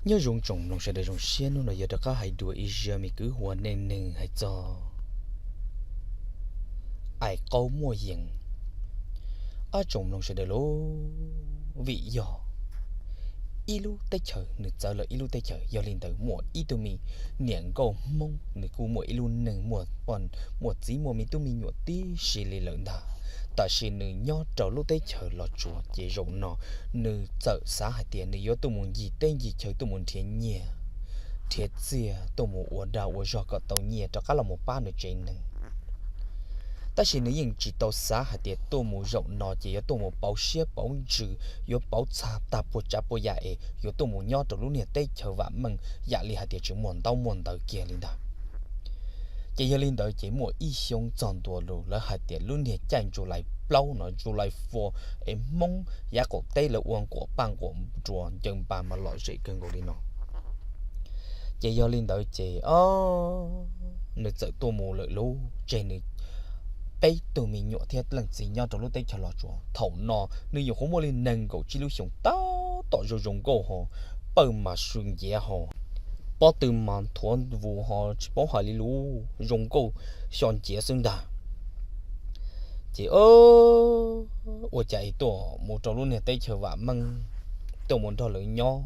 Nyob zoo tsoom mloog sawv daws, zoo siab hnub no yuav rov qab hais dua ib zaj me kwv huam neej neeg hais txog Aim Qaub Muaj Yees. Ob tsoom mloog sawv daws lauj, vim yog ib lub teb chaws nws txawv lawm ib lub teb chaws, yog li ntawd muaj ib tug me niam nkauj Hmoob, nws kuj muaj ib lub neej, muaj txiv muaj me tub me nyuam tib si li lawm ntag. Tab sis nws nyob rau lub teb chaws Los Tsuas ces zaum no nws txawm xav hais tias nws yuav tuaj mus ncig teb ncig chaw, tuaj mus nrhiav nyiaj nrhiav txiaj, tuaj mus ua dag ua zog kom tau nyiaj rov qab los mus pab nws tsev neeg. Tab sis nws yeej tsis tau xav hais tias tuaj mus zaum no ces yuav tuaj mus pauv siab pauv ntsws, yuav pauv txhaj tag puas tsav puas yam es yuav tuaj mus nyob rau lub niag teb chaws vam meej yam li hais tias tsis muaj ntaub muaj ntawv kiag li ntag. Ces yog li ntawd ces muaj ib xyoo txog ntua lawm, lawv hais tias lub niag caij July plaub no, July four, es Hmoob yav qaum teb lawv ua nquam paj nquam nruas ncaws npas mas lom zem kawg nkaus li no. Ces yog li ntawd ces o nws txawm tuaj mus lawm lauj, tseg nws peb tug me nyuam thiab leej txiv nyob rau lub teb chaws Los Tsuas. Thaum no nws nyuam qhuav muaj li nees nkaum tsib lub xyoos, tab tom zoo zoo nkauj ho, pawg mas su nciav ho, pob tw mas nthuav vus ho, tsis paub hais li lus, zoo nkauj xyo nciav xwb ntag. Ces ua cas es tuaj mus rau lub niag teb chaws vam meej, tuaj mus nrog lawv nyob,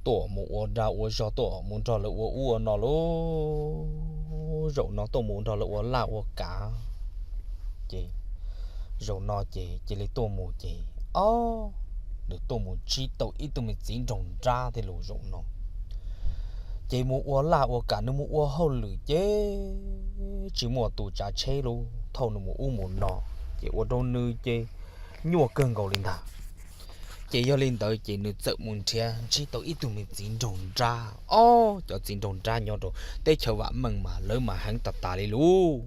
tuaj mus ua dag ua zog, tuaj mus nrog lawv ua ub ua no lauj. Zaum no tuaj mus nrog lawv ua laj ua kav. Ces zaum no ces cia li tuaj mus ces o nws tuaj mus ntsib tau ib tug me txiv nraug nrab thiab lauj. Zaum no ces mus ua laj ua kav, nws mus ua hauj lwm ces tsis muaj tus tsav tsheb lauj, thauj nws mus ub mus no, ces ua rau nws ces nyuaj kawg nkaus li ntag. Ces yog li ntawd ces nws txawm mus nrhiav ntsib tau ib tug me txiv nraug nrab. O cov txiv nraug nrab nyob rau teb chaws vam meej mas lawv mas heev tas tas li lauj,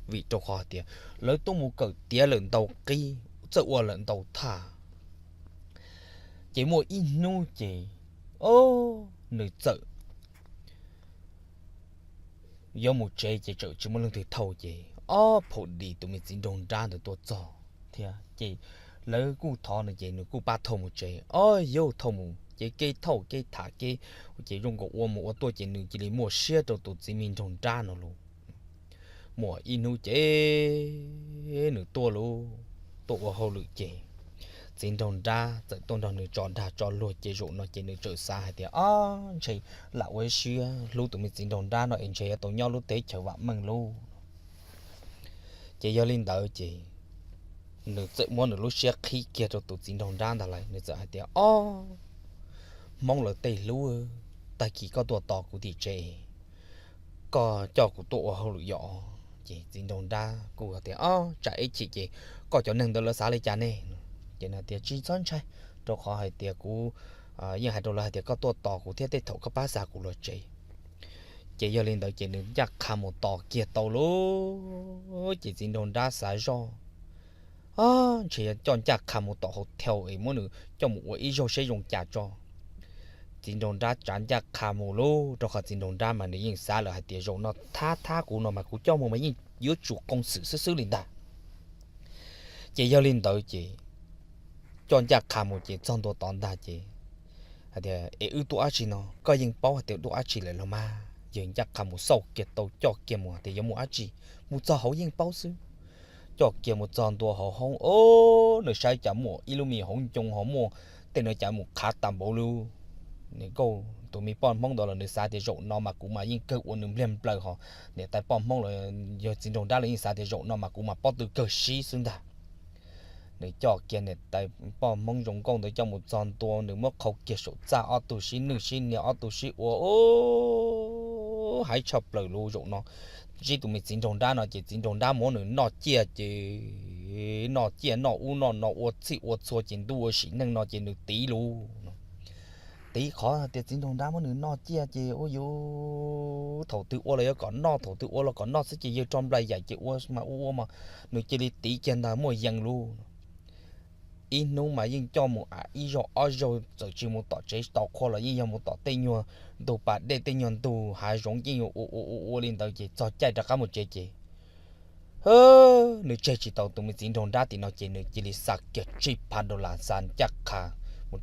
vim rau qhov hais tias lawv tuaj mus kawm tiav lawm ntau qib, txawj ua lawm ntau thaj. Ces muaj ib hnub ces o nws txawm yuav mus tsev ces tseem tsis muaj leej twg thauj ces o phau dis tus me txiv nraug nrab ntawd tuaj txog thiab ces lawv kuj thov nws ces nws kuj pab thauj mus tsev. O yauj thauj mus ces kev thauj kev tham kev ces zoo nkaus ua mus ua tuaj ces nws cia li muaj siab rau tus txiv me nraug nrab no lauj. Muaj ib hnub ces nws tuaj lauj, tuaj ua hauj lwm ces txiv nraug nrab txawm tuaj nrog nws tso dag tso luag ces zaum no ces nws txawm xav hais tias o ntshe lam ua siab hlub tus me txiv nraug nrab no es ntshe yuav tau nyob lub teb chaws vam meej lauj. Ces yog li ntawd ces nws txawm muab nws lub siab qhib kiag rau tus txiv nraug nrab ntag lauj. Nws txawm hais tias o Hmoob lawv tej hlub, tag kis koj tuaj tos kuv tim tsev, koj coj kuv tuaj ua hauj lwm yom. Ces txiv nraug nrab kuj tias o tsam ib chim ces koj cov neeg ntawd lawv xav li cas ne? Ces nws tias tsis txhob ntshai, rau qhov hais tias kuv yeej hais rau lawv hais tias koj tuaj tos kuv thiab tej thaum koj pab xa kuv los tsev. Ces yog li ntawd ces nws ncaj qha mus tos kiag tau lauj. Ces txiv nraug nrab xav zoj, ntshe coj ncaj qha mus tom hauv thau es muab nws coj mus ua ib zaug seb zoo cas tso. Txiv nraug nrab tsav ncaj qha mus lauj, rau qhov txiv nraug nrab mas nws yeej xav lawm hais tias zaum no thab thab kuv no mas kuv coj mus mas yeej yuav tsum qoos xwm xwb xwb li ntag. Ces yog li ntawd ces coj ncaj qha mus ces txog ntua tod ntag ces hais tias es wb tuaj dab tsi no? Koj yeej paub hais tias tuaj dab tsi lawm los mas. Yawg ncaj qha mus xauj kiag tau, coj kiag mus tias yuav mus dab tsi, mus txog hauv yeej paub xwb. Coj kiag mus txog ntua hauv hoob, o nws saib cas muaj ib lub me hauv ncoo ho muaj tej no cas mus qhav tas npaum li. Nws nkauj tus me poj Hmoob ntawd los nws xav tias zaum no mas kuv mas yeej kawg ua nws npliag nplaws ho. Niam tais poj Hmoob los yog txiv nraug nrab los yeej xav tias zaum no mas kuv mas pob tw kawg sib xwb ntag. Nws coj kiag niam tais poj Hmoob zoo nkauj ntawd coj mus txog ntua, nws muab qhau kiag saum txaj, ob tug sib nwj sib nias, ob tug sib ua, o haib tshaj plaws lauj. Zaum no ntsib tus me txiv nraug nrab no ces txiv nraug nrab muab nws noj ciaj ces noj ciaj noj ub noj no ua txhij ua txhua ces ntuj ua sim neej no ces nws tiv lauj. Tiv qhov tias txiv nraug nrab muab nws noj ciaj ces ua yuv, thaum twg ua los yuav kom noj, thaum twg ua los kom noj xwb ces yawg tso nplai yaim ces ua mas ua ua mas nws cia li tiv kiag ntag, muaj yees lauj. Ib hnub mas yeej coj mus ib zaug ob zaug, txawm tsis mus tom tsev tau qhua los yeej yog mus tom tej nyuag ntug pas dej, tej nyuag ntug hav zoov, yeej ua ua ua ua li ntawd ces txog caij rov qab mus tsev ces nws tseg tsis tau tus me txiv nraug nrab tim no ces nws cia li xa kiag tsib phav dollar xa ncaj qha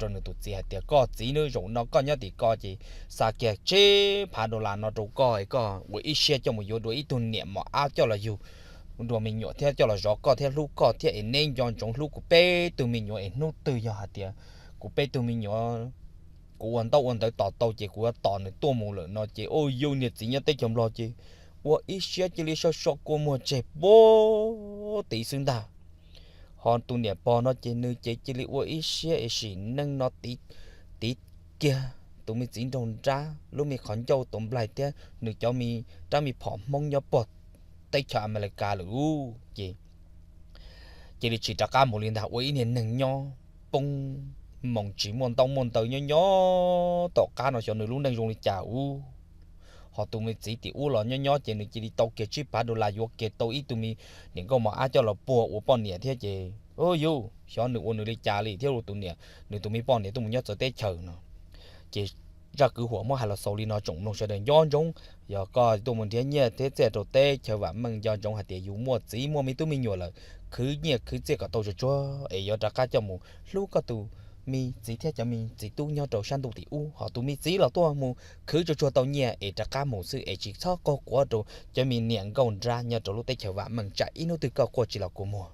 rau nws tus txiv hais tias, koj txiv, nws zaum no koj nyob tim ko ces xa kiag tsib phav dollar no rau koj es koj ua ib siab coj mus yuav dua ib tug niam mos ab coj los yug dua me nyuam thiab coj los zov koj thiab hlub koj thiab es neb nco ntsoov hlub kuv peb tug me nyuam es hnub twg yog hais tias kuv peb tug me nyuam kuv ua ntaub ua ntawv tos tau ces kuv yuav tos nws tuaj mus lawm no ces, ua yus niam txiv nyob teb chaws Nplog ces ua ib siab cia li so so kua muag tseg pub tid xwb ntag. Ho tus niam pog no ces nws ces cia li ua ib siab es sim neej no tiv kiag tus me txiv nraug nrab lub me qhov ncauj tus nplaig thiab nws cov me rab me phom Hmoob nyob pog teb chaws Amelikas lawm ces cia li tsis rov qab mus li ntag. Ua ib niag neeg nyob poob moos tsis muaj ntaub muaj ntawv nyob nyob tom qab no xyov nws lub neej zoo li cas ub. Ho tus me txiv tim ub los nyob nyob ces nws cia li tau kiag tsib phav dollar yuav kiag tau ib tug me niam nkauj mos ab coj los puag ua poj niam thiab ces, yus xyov nws ua nws li cas li thiab ua tus niam, nws tus me poj niam tuaj mus nyob txawv teb chaws no. Ces zaj kwv huam muab hais los xaus li no tsoom mloog sawv daws nco ntsoov, yog koj tuaj mus nrhiav nyiaj thiab txiaj rau teb chaws vam meej nco ntsoov hais tias yus muaj txiv muaj me tub me nyuam lawm, khwv nyiaj khwv txiaj kom tau tsuag tsuag es yuav rov qab coj mus hlub koj tus me txiv thiab cov me txiv tub nyob rau sab ntuj tim ub. Ho tus me txiv los tuaj mus khwv tsuag tsuag tau nyiaj es rov qab mus xwb es tsis txhob qaug quav rau cov me niam nkauj nrab nyob rau lub teb chaws vam meej tsam ib hnub twg koj quaj tsis los kua muag.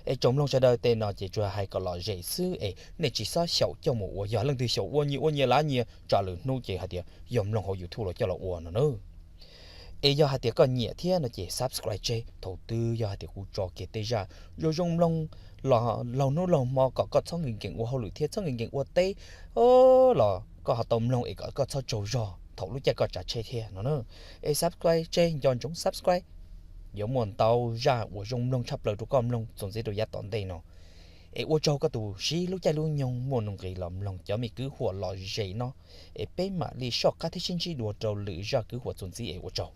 Es tsoom mloog sawv daws, tej no ces tsuas hais kom lom zem xwb es nej tsis txhob xyaum coj mus ua. Yog leej twg xyaum ua nyias ua nyias lav nyias tsam lwm hnub ces hais tias yog mloog hauv YouTube los coj los ua no na. Es yog hais tias koj nyiam thiab no ces subscribe tseg, thaum twg yog hais tias kuv tso kiag tej zaj zoo zoo mloog los laug hnub laug hmo kom koj txhob nkees nkees ua hauj lwm thiab txhob nkees nkees ua teb los koj ho tau mloog es kom koj txhob tsaug zog thaum lub caij koj tsav tsheb thiab no na. Es subscribe tseg, nco ntsoov subscribe, yuav muaj ntau zaj uas zoo mloog tshaj plaws rau koj mloog txuas ntxiv rau yav tom ntej no. Es ua tsaug koj tus siv lub caij lub nyoog muaj nuj nqis los mloog cov me kwv huam lom zem no. Es peb mam li soj qab thiab sib ntsib dua rau lwm zaj kwv huam txuas ntxiv es ua tsaug.